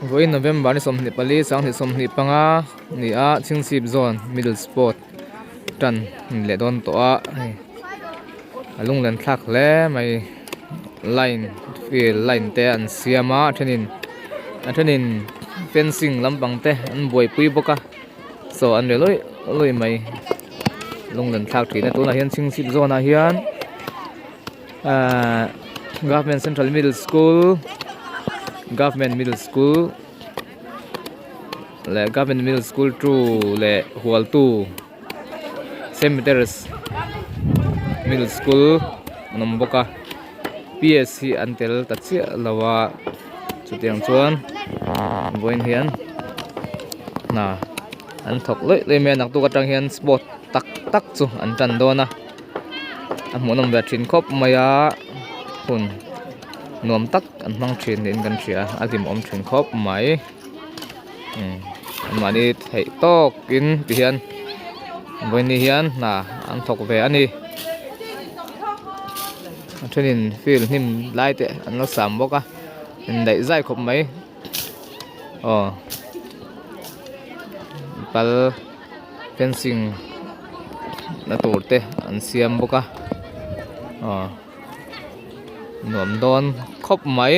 Vawiin November ni 24 2025 ni a Chhingchhip Zone Middle Sport tan ni leh dawn tawh a hei a lunglen thlak hle mai line field line te an siam a a thenin a thenin fencing lampang te an buaipui bawk a chaw an ri luih luih mai lunglen thlak thin a tunah hian Chhingchhip Zone ah hian. Ahh government central middle school government middle school leh government middle school two leh hualtu saint peters middle school an awm bawk a p s hi an tel ta chiah lo a chutiang chuan vawiin hian hna an thawk luih luih mai a naktuk atang hian sport tak tak chu an tan dawn a. A hmuhnawm ve thin khawp mai a hun nuam tak an hmang thin niin kan hria a hlimawm thin khawp mai umm mahni theih tawkin ti hian vawiin hian hna an thawk ve a ni a thenin field hnim lai te an lo sam bawk a indaih zai khawp mai aw pal. Fencing na tur te an siam bawk a aw nuam dawn khawp mai.